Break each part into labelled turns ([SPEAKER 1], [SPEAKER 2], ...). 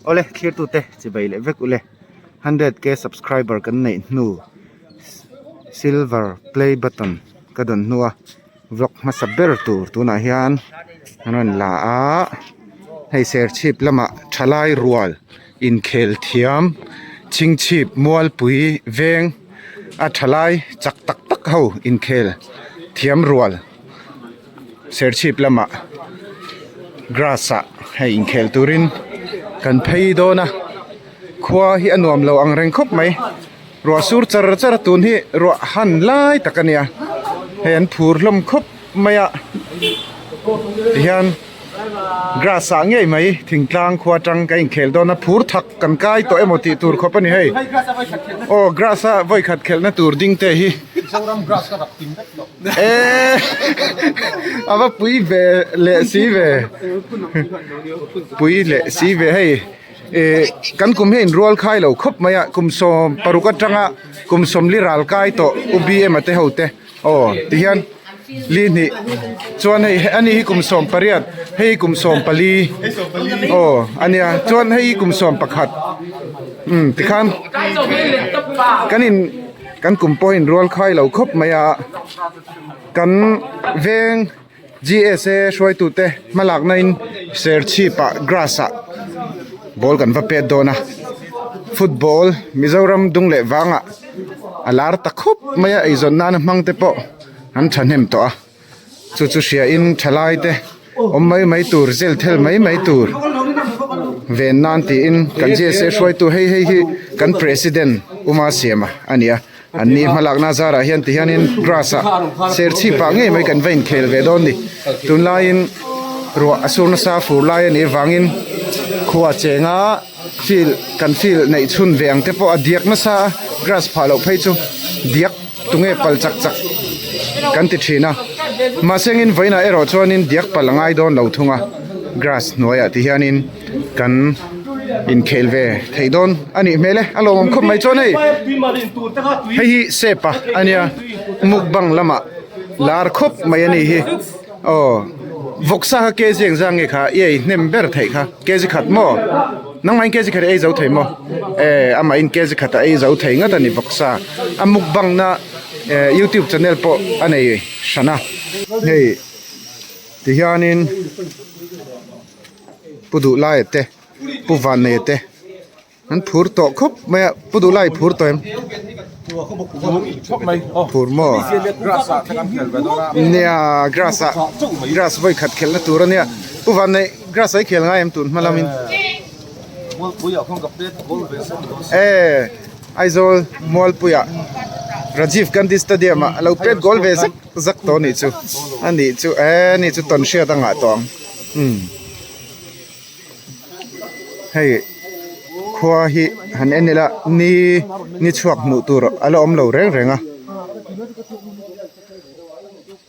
[SPEAKER 1] Awle thlirtute chibai leh vek ule 100k subscriber kan neih hnu silver play button ka dawn hnu a vlog hmasa ber tur tunah hian an rawn la a hei serchhip lamah thalai rual inkhel thiam chhingchhip mualpui veng a thalai chak tak tak ho inkhel thiam rual. Serchhip lamah grass ah hei inkhel turin kan phei dawn a khua hi a nuam lo ang reng khawp mai ruah sur char char a tun hi ruah han lai tak a nia hei an phur hlawm khawp mai a tihian grass ah ngei mai thingtlang khua atang kan inkhel dawn a phur thak kan kai tawh emaw tih tur khawp a ni hei aw grass a vawikhat khelhna tur ding te hi. Eee a va pui ve leh si ve pui leh si ve hei eh kan kum hi a inrual khai lo khawp mai a kum 16 atanga kum 40 ral kai tawh u BM a te ho te aw tihian li hnih chuan hei ani hi kum 18 hei hi kum 14 aw ania chuan hei hi kum 11 umm tikhan kan in. Kan kum pawh a inrual khai lo khawp mai a, kan veng GSA hruaitute hmalakna in Serchhip ah grass ah ball kan va pet dawn a, football Mizoram dung leh vangah a lar ta khawp mai a, eizawn nana hmang te pawh an thahnem tawh a. Chu chu hria in thalai te awm mai mai tur zel thel mai mai tur ven nan tiin kan GSA hruaitu hei hei hi kan president Uma Siama a ni a an ni hmalakna zarah hian ti hianin grass ah serchhip ah ngei mai kan va inkhel ve dawn ni tunlaiin ruah a sur nasa fur lai a nih avangin khua chenga field kan field neih chhun ve ang te pawh a diak nasa a grass phah loh phei chu diak. Tunge pal chak chak kan ti thin a, mahse engin vawiinah erawh chuanin diak pal a ngai dawn lo thung a, grass hnuaiah ti hianin kan inkhel ve thei dawn a nih hmel e, a lawmawm khawp mai chuan hei hei hi sepa a nia mukbang lamah lar khawp mai a nih hi aw vawksa kha kg engzah nge kha i ei hnem ber theih kha kg khat maw. Nangmahin kg khat i ei zo thei maw? Eh, amahin kg khat a ei zo thei ngat a ni vawksa. A mukbang na eh youtube channel pawh a nei hran a. Hei tihianin Pu Duhlaia te Pu Vanneia te an phur tawh khawp mai a, Pu Duhlaia i phur tawh em? Phur maw? Nia grass ah grass vawi khat khelhna tur a nia. Pu Vannei. Grass ai khel ngai em tun hma lamin e Aizawl Mualpuia Rajiv Gandhi Stadium ah alo pet goal ve zak zak tawh anih chu anih chu e ani chu tawn hriat a ngah tawh ang umm hei khua hi han en ila ni ni chhuak hmuh tur ala awm lo reng reng a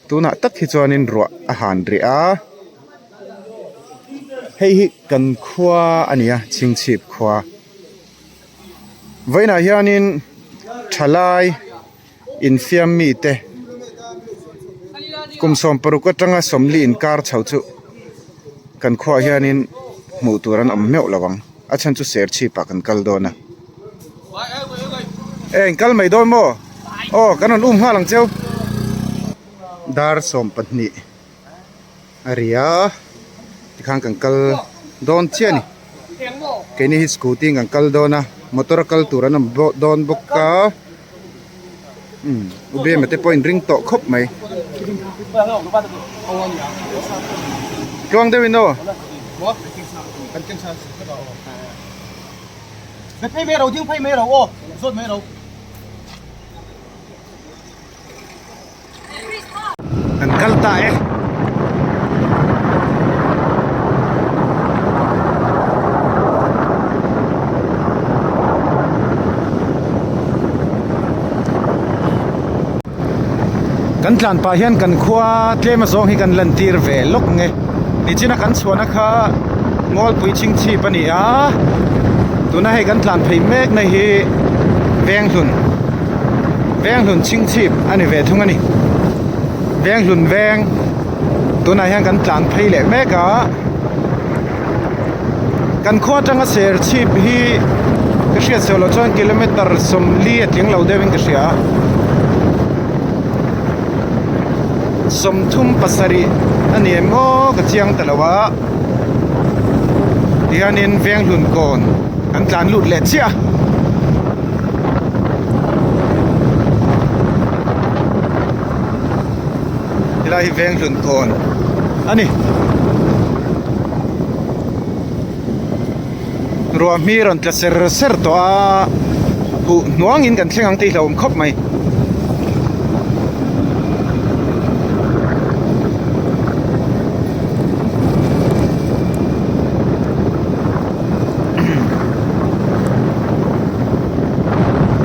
[SPEAKER 1] tunah tak hi chuanin ruah a han rih a. Hei hi kan khua a ni a chhingchhip khua vawiinah hianin thalai infiam mite kum 16 atanga 40 inkar chho chu kan khuaah hianin hmuh tur an awm meuh lo ang a chhan chu serchhip ah kan kal dawn a e in kal mai dawn maw aw kan rawn um nghal ang cheu dar 12. A ri a tikhan kan kal dawn chiah a ni keini hi scooty in kan kal dawn a motor a kal tur an awm dawn bawk a umm u bema te pawh a inring tawh khawp mai tluang deuh in aw. Kan kal ta e. Kan tlan pah hian kan khua tlem azawng hi kan lan tir ve lawk nge. Nichina kan chhuahna kha Ngawlpui chhingchhip a ni a, tuna hei kan tlan phei mek na hi Venghlun. Venghlun chhingchhip a ni ve thung a ni. Venghlun veng tunah hian kan tlan phei leh mek a. Kan khua atanga Serchhip hi ka hriat sawi loh chuan kilometer 40 a tling lo deuhin ka hria a. 37 a ni em aw ka chiang ta lo a. Tihianin Venghlun kawn kan tlan lut leh chiah a. Helai hi Venghlun kawn a ni. Ruah hmi rawn tla ser ser tawh a, huh hnuangin kan thleng ang tih hlauhawm khawp mai.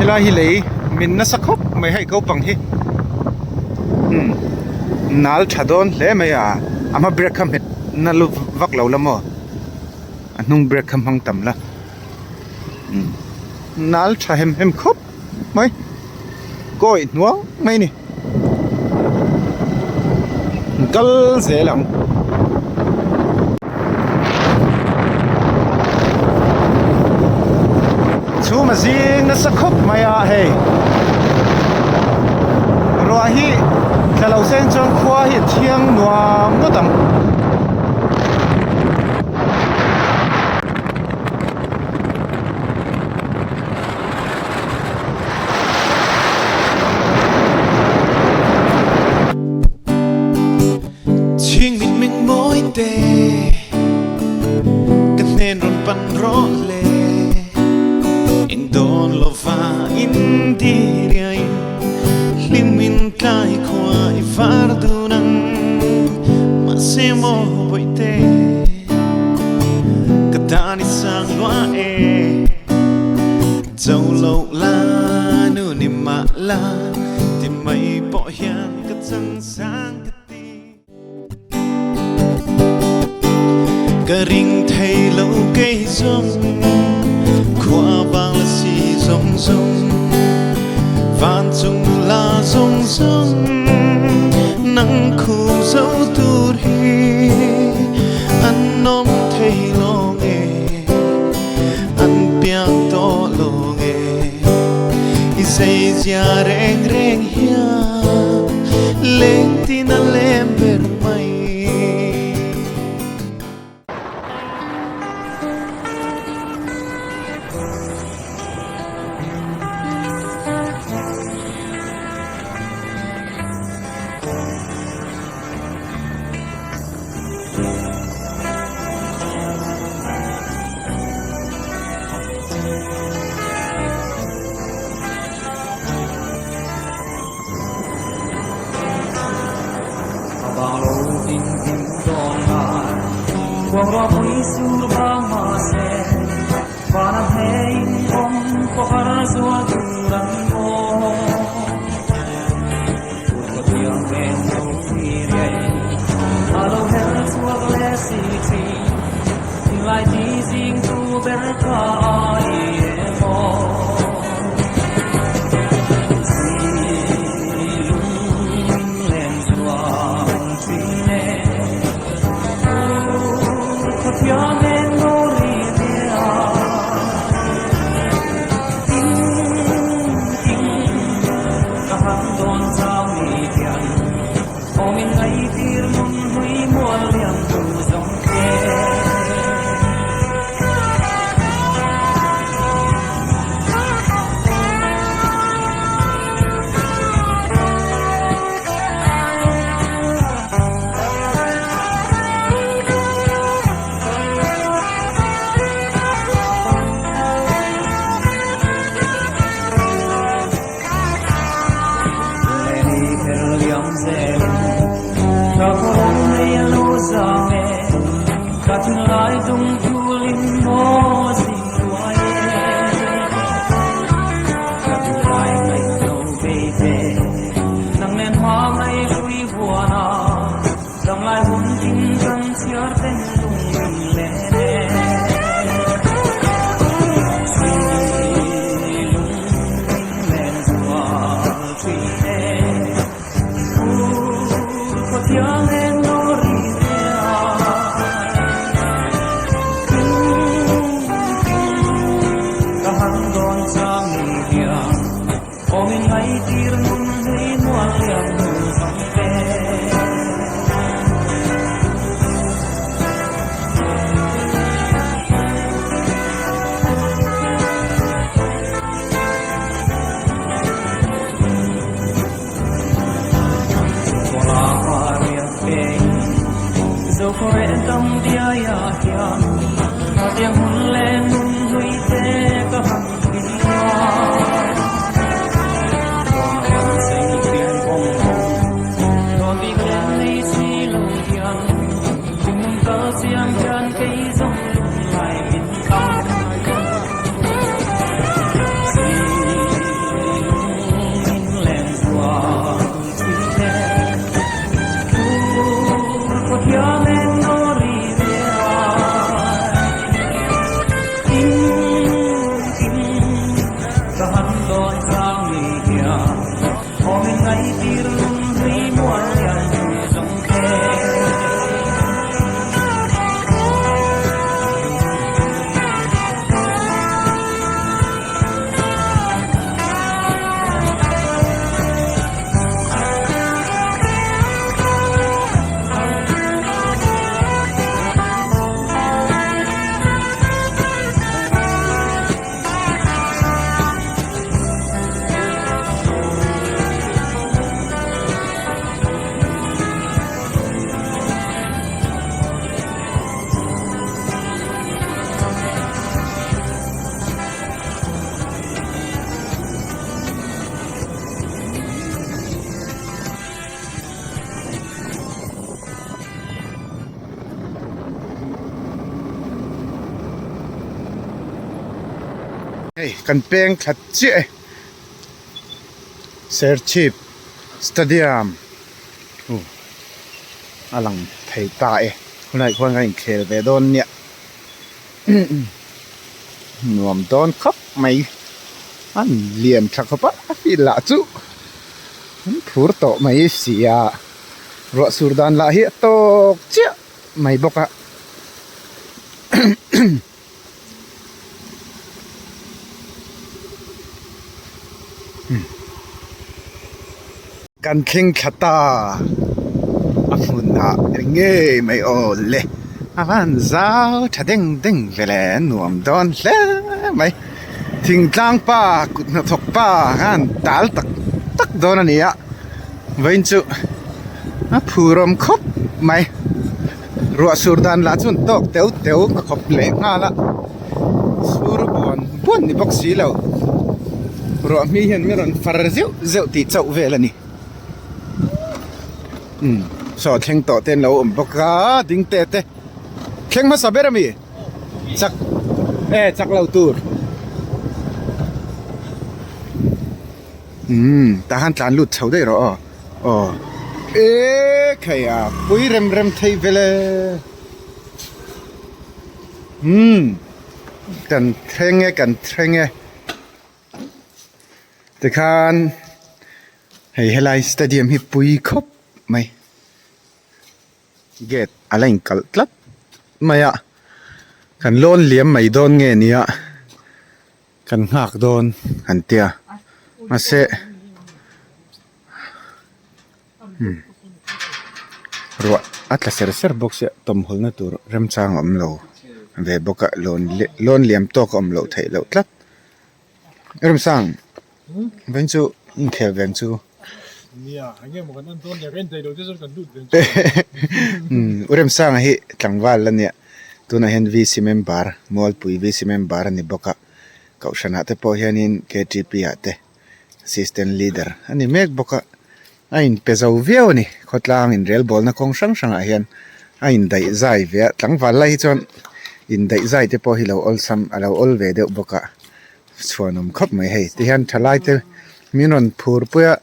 [SPEAKER 1] Helai hi lei min nasa khawp mai hei kopang hi umm nal tha dawn hle mai a a hma brake kha hmet na lu vak lo la maw a hnung brake kha hmang tam la umm nal tha hem hem khawp mai kawi hnuang mai a ni kal zel ang. Chhum a zing nasa khawp mai a hei ruah hi tla lo seng chuan khua hi a thiang nuam ngawt ang.
[SPEAKER 2] Chhing mit meng mawi te ka hnen rawn pan rawh le eng dawn lova in diriain hlim in tlai khua i var dun ang mahse maw bawihte ka tan i sang lua e cho lo la nu ni mah la ti mai pawh hian ka chang sang ka ti Ka ring thei lo kei zawng khua vang la si zawng zawng vancung nula zawng zawng nang khum zo tur hi an awm thei lo nge an piang tawh lo nge i zeizia reng reng hian leng tin a lem ber mai.
[SPEAKER 1] Hei kan peng thla chiah e Serchhip stadium a lang thei ta e hunah khuan kan inkhel ve dawn nia nuam dawn khawp mai a lian tha khawp a a field lah chu an phur tawh mai si a ruah sur dan lah hi a tawk chiah mai bawk a. Kan thleng thla ta a hmunah eng ngei mai aw le a van zau tha deng deng ve le a nuam dawn hle mai thingtlang pa kut hnathawk pa khan tal tak tak dawn a ni a vawiin chu a phur awm khawp mai. Ruah sur dan lah chuan tawk teuh teuh ka khawp leh nghal a sur buan buan ni bawk si lo ruah hmi hian min rawn far zeuh zeuh tih chauh vel a ni umm saw thleng tawh te an lo awm bawk a ding te te thleng hmasa ber a mi chak e chak lo tur umm tah khan tlan lut chho daih rawh aw. Aw e khai a pui rem rem thei vel e umm kan thleng e kan thleng e tikhan hei helai stadium hi pui khawp mai gate a la inkalh tlat mai a kan lawn liam mai dawn nge nia. Kan nghak dawn an tia mahse umm ruah a tla ser ser bawk sia tawmhawlna tur remchang a awm lo ve bawk a lawn lawn liam tawk a awm loh theih loh tlat Remsang vawiin chu inkhel veng chu umm u Remsanga hi tlangval la nia. Tunah hian VC member Mualpui VC member a ni bawk a Kohhranah te pawh hianin K_T_P ah te assistant leader a ni mek bawk a a inpe zo viau a ni khawtlang inrelbawlna kawng hrang hrangah hian a indaih zai ve a tlangval lai hi chuan indaih zai te pawh hi lo awlsam a lo awl ve deuh bawk a chhuanawm khawp mai hei tihian thalai te min rawn phur pui a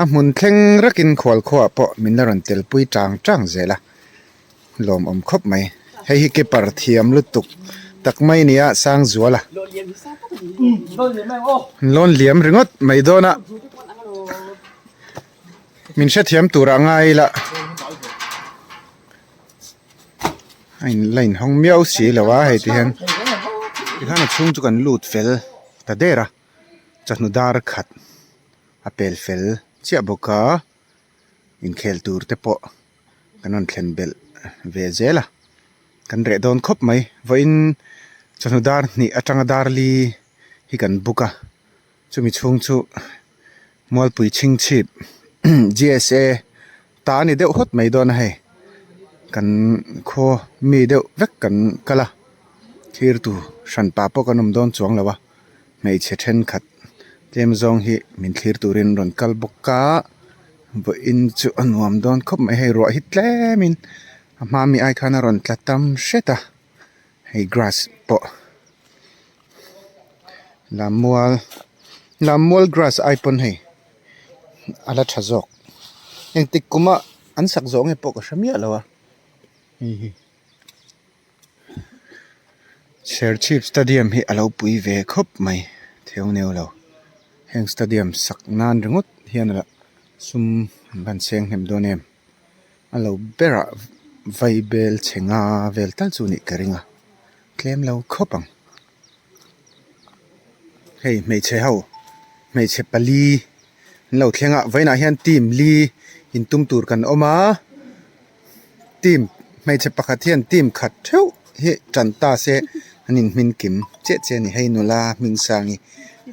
[SPEAKER 1] a hmun thleng rakin khualkhuaah pawh min la rawn telpui tang tang zel a. Lawmawm khawp mai. Hei hi keeper thiam lutuk tak mai a ni a, Sangzuala. Lawn liam ringawt mai dawn a, min hrethiam turah ngai ila a in la inhawng miau si lo a hei ti hian tikhan a chhung chu kan lut fel ta der a, chawhnu dar khat a pel fel chiah bawk a. Inkhel tur te pawh kan rawn thlen belh ve zel a, kan reh dawn khawp mai. Vawiin chawhnu dar hnih atanga dar li hi kan book a, chumi chhung chu Mualpui chhingchhip G_S_A ta a ni deuh hawt mai dawn a hei. Kan khaw mi deuh vek kan kal a thlir tur hran pah pawh kan awm dawn chuang lo a hmeichhe thenkhat tlem zawng hi min thlir turin an rawn kal bawk a vawiin chu a nuam dawn khawp mai hei ruah hi tlemin a hma mi ai khan a rawn tla tam hret a hei grass pawh lammual lammual grass ai pawn hei a la tha zawk engtik kuma an sak zawh nge pawh ka hre miah lo a hei hi Serchhip stadium hi a lo pui ve khawp mai theu neu lo heng stadium sak nan ringawt hian sum an van seng hnem dawn em a lo berah vaibel chhe nga vel tal chu nih ka ring a tlem lo khawp ang hei hmeichhe ho hmeichhe pali an lo thleng a vawiinah hian team li intum tur kan awm a team hmeichhe pakhat hian team khat theuh hi tan ta se an in hmin kim chiah chiah a ni hei nula hming sang hi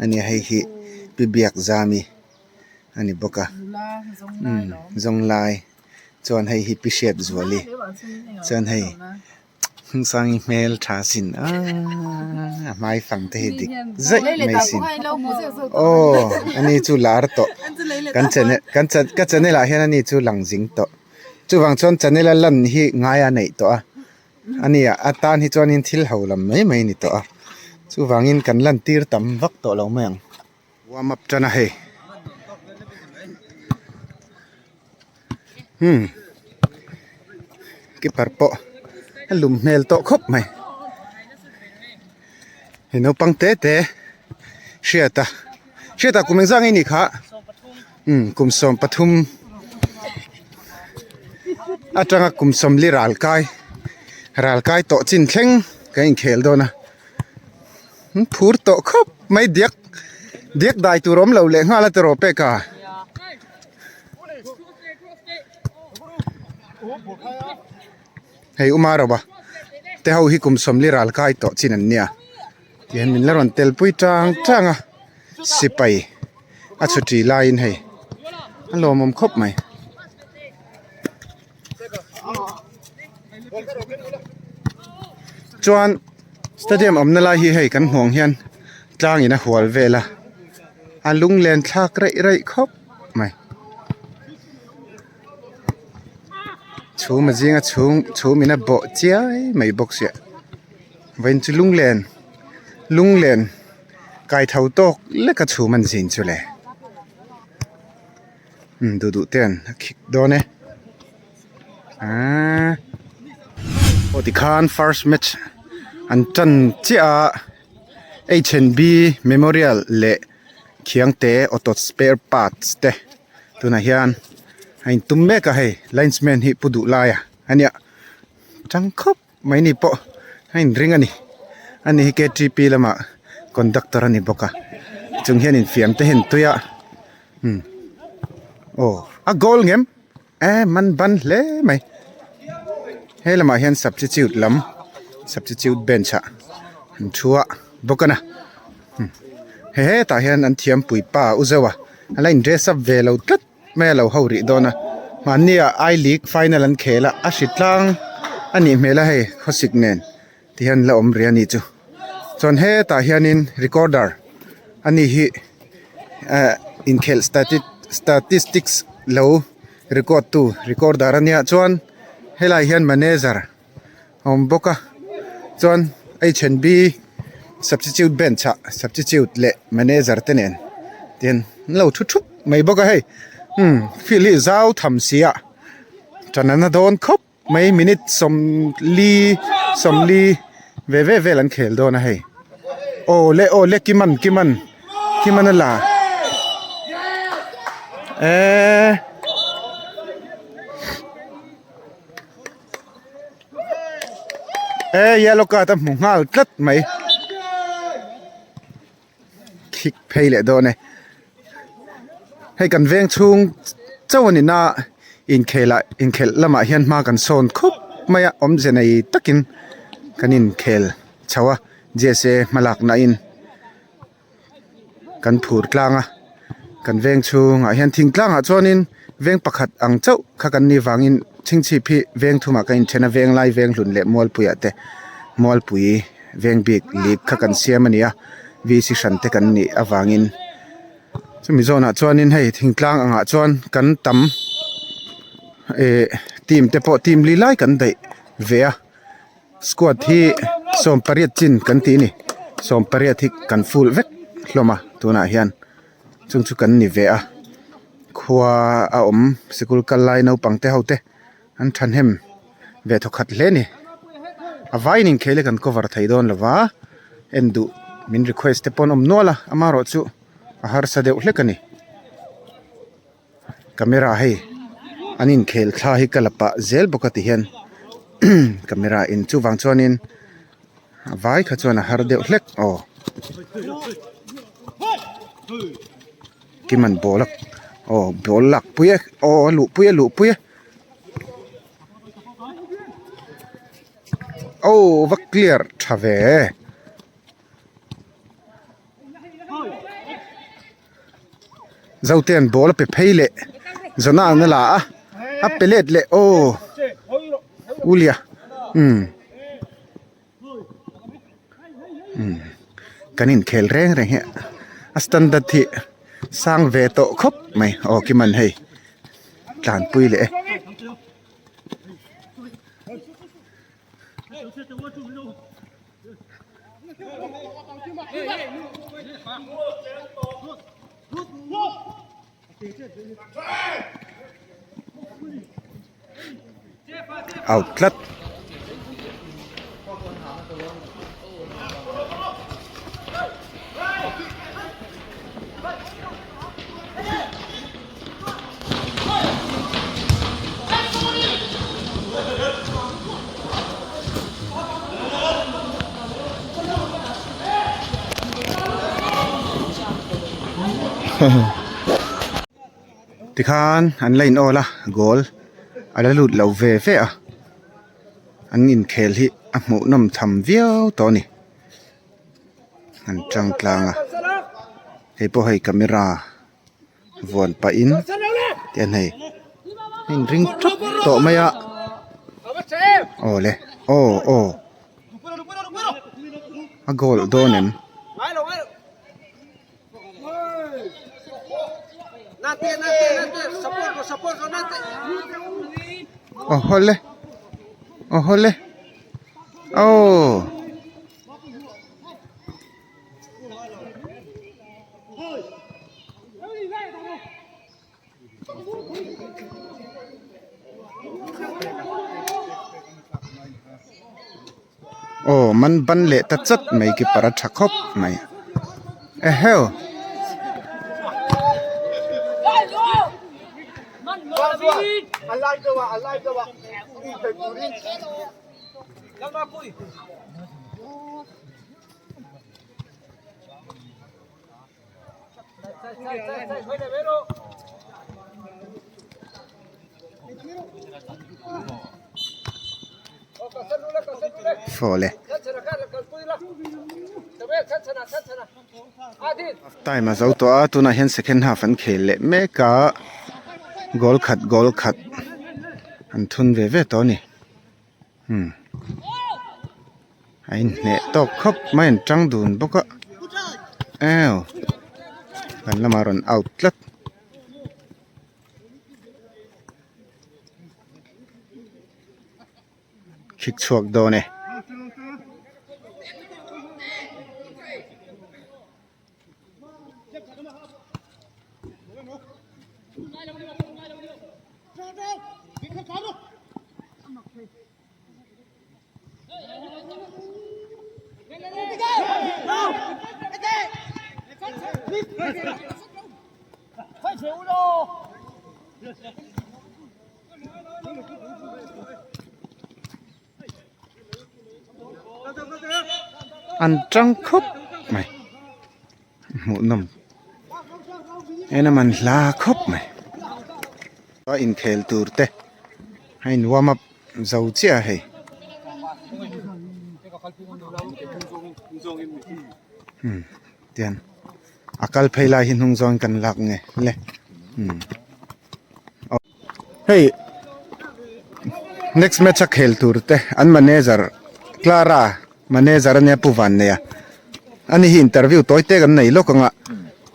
[SPEAKER 1] a nia hei hi pi biak zami a ni bawk a umm zawnglai chuan hei hi pi hriat zuali chuan hei Hmingsangi hmel tha sin aaa a hmai fang te hi dik zaih mai sin aw ani chu lar tawh kan channel kan ka channel ah hian ani chu lang zing tawh chuvang chuan channel a lan hi ngai a neih tawh a ani a tan hi chuanin thil ho lam mai mai a ni tawh a chuvangin kan lan tir tam vak tawh lo mai ang warm up tan a hei hmm keeper pawh a lum hmel tawh khawp mai hei naupang te te hriata hriata kum engzah nge nih kha umm kum 13 atanga kum 40 ral kai ral kai tawh chin thleng kan inkhel dawn a. An phur tawh khawp mai diak diak dai tur awm lo leh nghal a tiraw pek a. Hei uma ro a te ho hi kum 40 ral kai tawh chin an nia tihian min la rawn tel pui tang tang a sipai a chhuti laiin hei a lawmawm khawp mai. Chuan stadium awmna lai hi hei kan hmuh ang hian tlang in a hual vel a a lunglen thlak raih raih khawp mai chhum a zinga chhum chhum in a bawh chiai mai bawk sia vawiin chu lunglen lunglen kai tho tawk lek a chhum an zin chu le. Umm duh duh te an a khik dawn e aaa aw tikhan first match an tan chiah a H and B memorial leh Khiangte auto spare parts te tunah hian a intum mek a hei linesman hi pu duh lai a ania tang khawp mai ni pawh a inring a ni ani hi K T P lamah conductor a ni bawk a chung hian infiam te hi an tui a umm aw a goal ngem eh man ban hle mai he lamah hian substitute lam substitute bench ah an thu a bawk a na he hetah hian an thiampui pa u zeuh a a la in dress up ve lo tlat. Mai a lo ho rih dawn a mahni ah I league final an khel a a hri tlang a nih hmel a hei khawsik nen ti hian la awm rih a nih chu chuan hetah hianin recorder a ni hi eh inkhelh statistics lo record tu recorder a nia chuan helaiah hian manager a awm bawk a chuan H and B substitute bench ah substitute leh manager te nen tian an lo thu thup mai bawk a hei umm field hi zau tham si a ṭan an la dawn khawp mai minute 40 40 ve ve vel an khel dawn a hei aw le aw le kiman kiman kiman a la eee. E yellow card a hmu nghal tlat mai khik phei leh dawn e hei kan veng chhung chauh a ni na inkhel ah inkhelh lamah hian hma kan sawn khawp mai a awmze nei takin kan inkhel chho a J S A hma lakna in. Kan phur tlang a kan veng chhungah hian thingtlangah chuanin veng pakhat ang chauh kha kan nih vangin. Chhingchhip hi veng thumah ka inthen a veng lai veng hlun leh mualpuiah te mualpui veng bik lip kha kan siam a ni a VC hran te kan nih avangin chumi zawnah chuanin hei thingtlang angah chuan kan tam eh team te pawh team li lai kan daih ve a squad hi 18 chin kan tih a ni 18 hi kan full vek hlawm a tunah hian. Chung chu kan ni ve a khua a awm sikul kal lai naupang te ho te an thahnem ve thawkhat hle a ni a vaiin inkhel hi kan cover thei dawn lo va en duh min request te pawh an awm nual a amaherawh chu a harsa deuh hlek a ni camera hei an inkhel thla hi ka la pah zel bawk a ti hian camera in chuvang chuanin. A vai kha chuan a har deuh hlek aw Kiman ball a aw ball lak pui e aw a luh pui a luh pui e aw va clear tha ve Zotea'n ball a pe phei leh Jona'n a la a a pe let leh aw Ulia umm umm kan inkhel reng reng hi a standard hi sang ve tawh khawp mai aw Kiman hei tlanpui leh e. Out tlat. Tikhan an la in awl a goal a la lut lo ve ve a an inkhel hi a hmuh nawm tham viau tawh a ni an tang tlang a hei pawh hei camera vuan pahin tian hei a inring tap tawh mai a aw le aw aw a goal dawn em. Aw hawle aw hawle aw. Aw man ban leh ta chat mai keeper a tha khawp mai eheu. Fawle Half time a zo tawh a tunah hian second half an khel leh mek a goal khat goal khat an thun ve ve tawh a ni. Hmm. A inhneh tawk khawp mai an tang dun bawk a. Ew. Kan lamah rawn out tlat. Khik chhuak dawn e. An tang khawp mai hmuhnawm en a man hla khawp mai a inkhel tur te a in warm up zo chiah a hei umm tian a kal phei lai hi hnung zawng kan lak nge le umm. Hei Next match a khel tur te an manager Clara manager ania Pu Vanneia ani hi interview tawi te kan nei lawk anga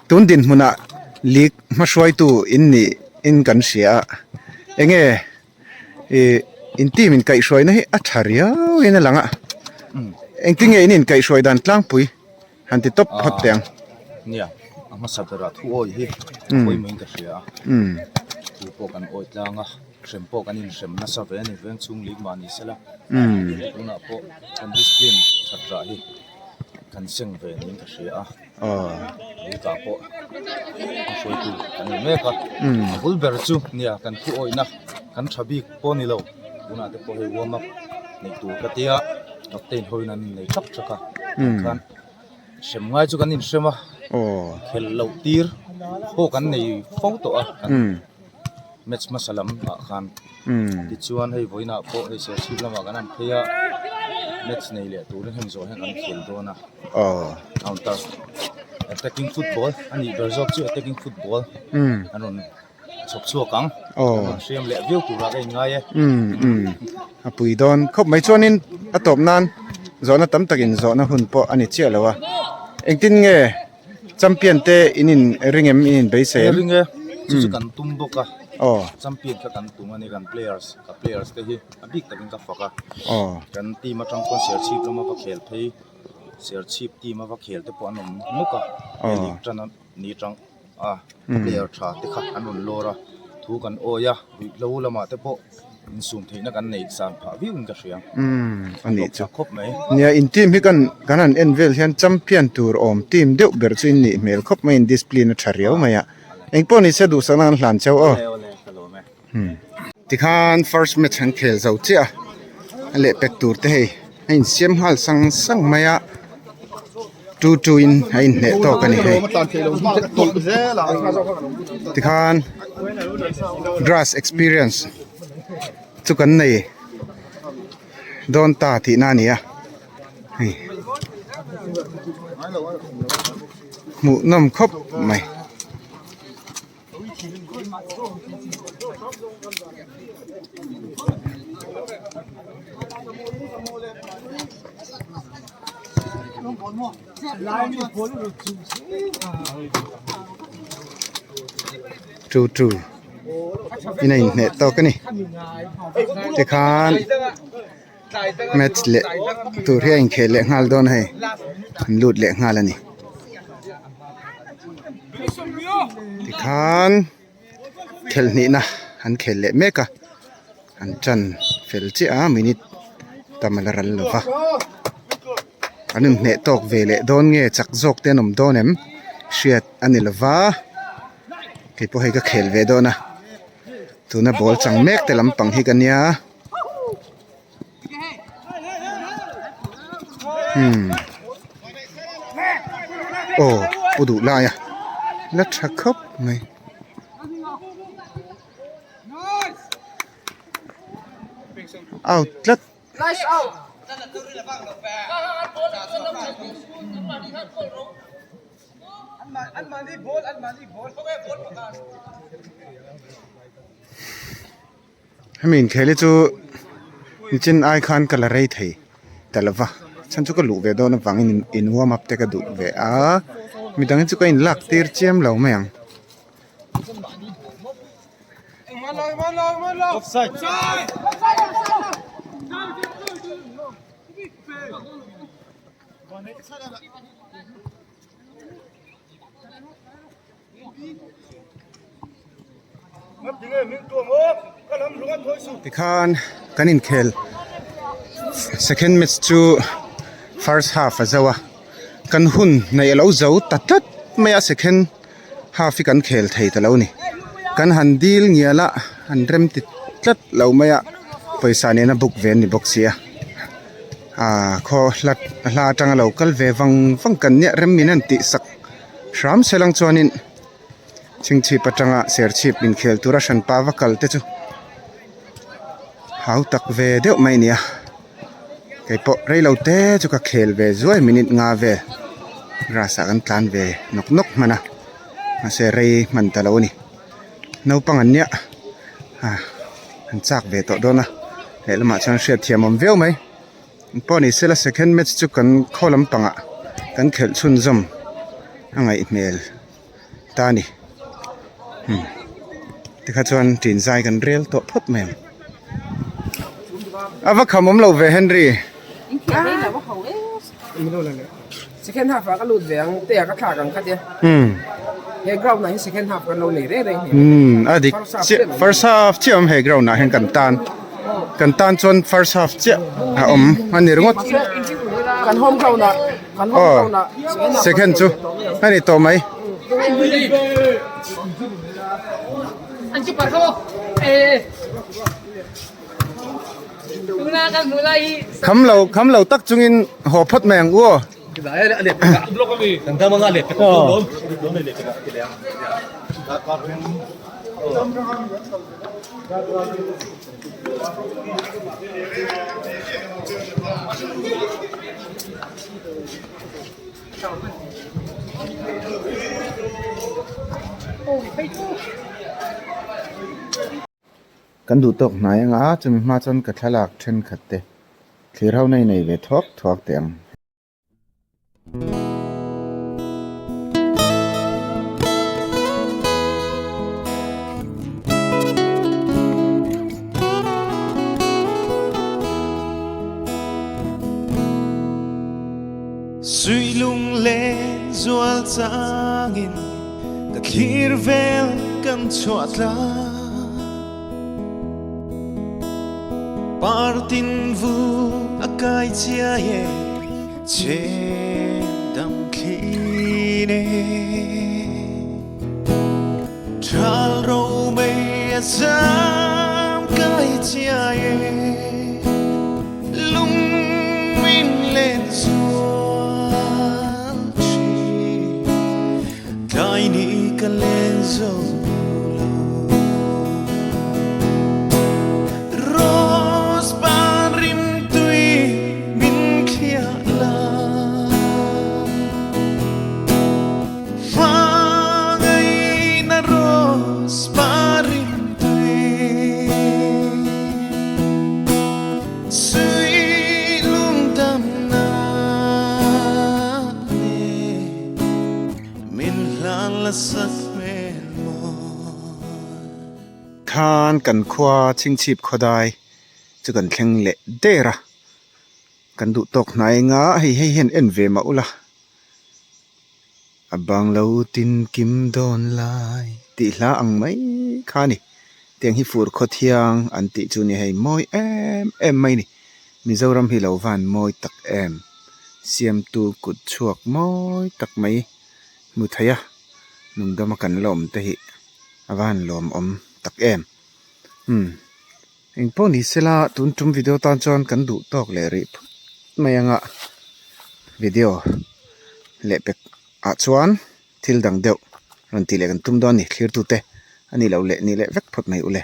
[SPEAKER 1] tun dinhmunah league hmahruaitu in nih in kan hria a enge ih in team in kaihhruaina hi a tha riau in a lang a engtin nge in inkaihhruai dan tlangpui. Han ti tawp phawt teh ang.
[SPEAKER 3] Nia, a hmasa berah thu awi hi a pawimawh in ka hria a. Thu pawh kan awi tlang a, hrem pawh kan inhrem nasa ve a ni, veng chhung lik mah ni sela. Tunah pawh kan discipline that rah hi kan seng ve niin ka hria a. Likah pawh a hruaitu kan ni mek a. A bul ber chu nia kan thu awihna kan tha bik pawh ni lo, tunah te pawh hei warm up neih tur ka tia. Captain hoin an nei thak thak a khan hrem ngai chu kan inhrem a khelh loh tir pawh kan nei fo tawh a kan match hmasa lam ah khan tichuan hei vawiinah pawh hei Serchhip lamah kan han phei a match nei leh turin hemi zawh hian kan khel dawn a counter attacking football a nih ber zawk chu attacking football an rawn Chhawp chhuak ang.
[SPEAKER 1] Aw.
[SPEAKER 3] Kan hriam leh viau turah ka inngai e.
[SPEAKER 1] Umm umm. A pui dawn khawp mai chuanin a tawp nan zawhna tam takin zawhna hun pawh a ni chiah lo a. Engtin nge champion te in in ring em in in beisei em?
[SPEAKER 3] Ring e. Chu chu kan tum bawk a.
[SPEAKER 1] Aw.
[SPEAKER 3] Champion kha kan tum a ni kan players ka players te hi a bik takin ka fak a.
[SPEAKER 1] Aw.
[SPEAKER 3] Kan team atang chuan Serchhip lama va khel phei Serchhip team a va khel te pawh an awm nuk a.
[SPEAKER 1] Aw.
[SPEAKER 3] League tan a ni tang. a player tha te kha an rawn lawr a thu kan awi a ruihhlo lamah te pawh insum theihna kan nei san phah viau in ka hria
[SPEAKER 1] umm a nih chu
[SPEAKER 3] khawp mai
[SPEAKER 1] nia in team hi kan kan han en vel hian champion tur awm team deuh ber chu in nih hmel khawp mai in discipline a tha riau mai a engpawh ni se duhsakna kan hlan cheu aw. Tikhan first match an khel zo chiah a, a lehpek tur te hei a insiam nghal sang sang mai a, 2-2 in a inhneh tawk a ni hei. Tikhan grass experience chu kan nei dawn ta tihna a ni a, hei hmuhnawm khawp mai. 2-2 in a inhneh tawk a ni tikhan match leh tur hi a inkhel leh nghal dawn a hei an lut leh nghal a ni tikhan khelh hnihna an khel leh mek a an tan fel chiah a minute tam a la ral lo va an inhneh tawk ve leh dawn nge chak zawk te an awm dawn em hriat a ni lo va kei pawh hei ka khel ve dawn a tuna ball chang mek te lampang hi ka nia. Umm aw pu duh lai a la tha khawp mai out tlat. Hemi inkhel hi chu nichin ai khan ka la rei thei ta lo va chhan chu ka luh ve dawn avangin in warm up te ka duh ve a midang hi chu ka in lak tir chiam lo mai ang. Tikhan kan inkhel second match chu first half a zo a kan hun neih alo zo ta tlat mai a second half hi kan khel thei ta lo a ni kan han dil ngial a an rem ti tlat lo mai a pawisa nena book ve an ni bawk sia ah khaw hlat hla atanga lo kal ve vang vang kan nia rem min an tih sak. Hram selang chuanin chhingchhip atanga serchhip inkhel tura hranpa va kal te chu hau tak ve deuh mai a ni a keipawh reilo te chu ka khel ve zuai minute nga vel grass ah kan tlan ve nawk nawk hman a mahse rei hman ta lo a ni naupang an nia ah an chak ve tawh dawn a. Lehlamah chuan hriatthiam awm viau mai. Pawh ni sela second match chu kan khaw lampangah kan khelh chhunzawm a ngaih hmel ta a ni. Umm tikha chuan ṭin zai kan rel tawh phawt mai ang. A va kham awm lo ve Henry.
[SPEAKER 4] Second half ah ka lut ve ang te ah ka thlak ang kha tia.
[SPEAKER 1] Umm.
[SPEAKER 4] He ground ah hian second half kan lo nei reng reng hi.
[SPEAKER 1] Umm a dik chiah first half chiah awm he ground ah hian kan tan kan tan chuan first half chiah a awm a ni ringawt.
[SPEAKER 4] Kan home ground ah kan home ground ah
[SPEAKER 1] second chu a ni tawh mai. Kham lo kham lo tak chungin haw phawt mai ang u aw. Kan duh tawk hnai anga chumi hma chuan ka thlalak thenkhat te thlir ho nei nei ve thuak thuak teh ang.
[SPEAKER 2] Sui lunglen zual changin ka thlir vel kan chhuah tlang Partin vu a kai chiai e che dam thli ne Thal ro mei a zam kai chiai e Lung min len zual thin Tlai ni ka len zo lo Rose ban rim tui min thliah la Hmangaihna Rose ban rim tui Sui lungdam na ne min hlan la sak hmel maw.
[SPEAKER 1] Khan kan khua chhingchhip khawdai chu kan thleng leh der a, kan duh tawk hnai anga hei hei hian en ve mah ula A bang lo tin kim dawn lai tih hla ang mai kha a ni. Tiang hi fur khaw thiang an tih chu ni hei mawi em em mai a ni. Mizoram hi lo van mawi tak em. Siamtu kut chhuak mawi tak mai hmu thei a, nungdama kan la awm te hi a van lawmawm tak em. Umm engpawh ni sela tun tum video tan chuan kan duh tawk leh rih phawt mai anga video leh pek ah chuan thil dang deuh rawn tih leh kan tum dawn a ni thlir tute a nih loh leh nih leh vek phawt mai ule.